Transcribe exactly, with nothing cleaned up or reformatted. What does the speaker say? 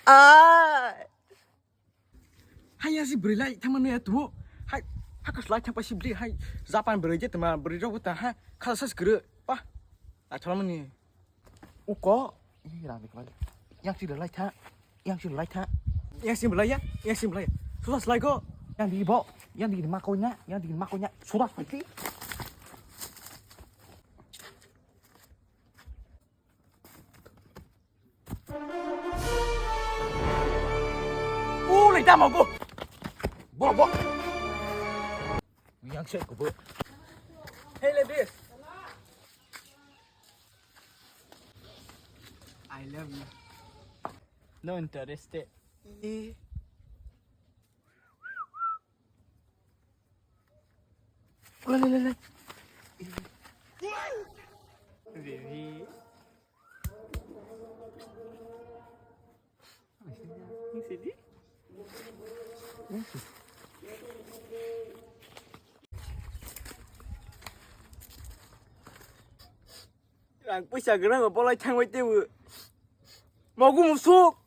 Ah. Hai ya si bwrwi lai thangma nui ya tumo. Hai, hakas lai thangpa si bwrwi hai. Japan bwrwi je tama bwrwi rok ta ha. Khala sas kwrwi. Pa. Athormani. Uko. Ih, rani kwlai. Yang si lai tha. Yang si lai tha. Yang si lai ya. Yang si lai. Sudah selai ko. Yang di bo. Yang di ma ko nya. Yang di ma ko nya. Sudah pasti. Ulai tamo go. Bo, bo. Yang saya kubu. Hey, ladies. I love you. No interested. Eh. Ulai, ulai, ulai. Baby. Sini. Ang puisa gwnang bolai thangbai tebo. Mogu musuk.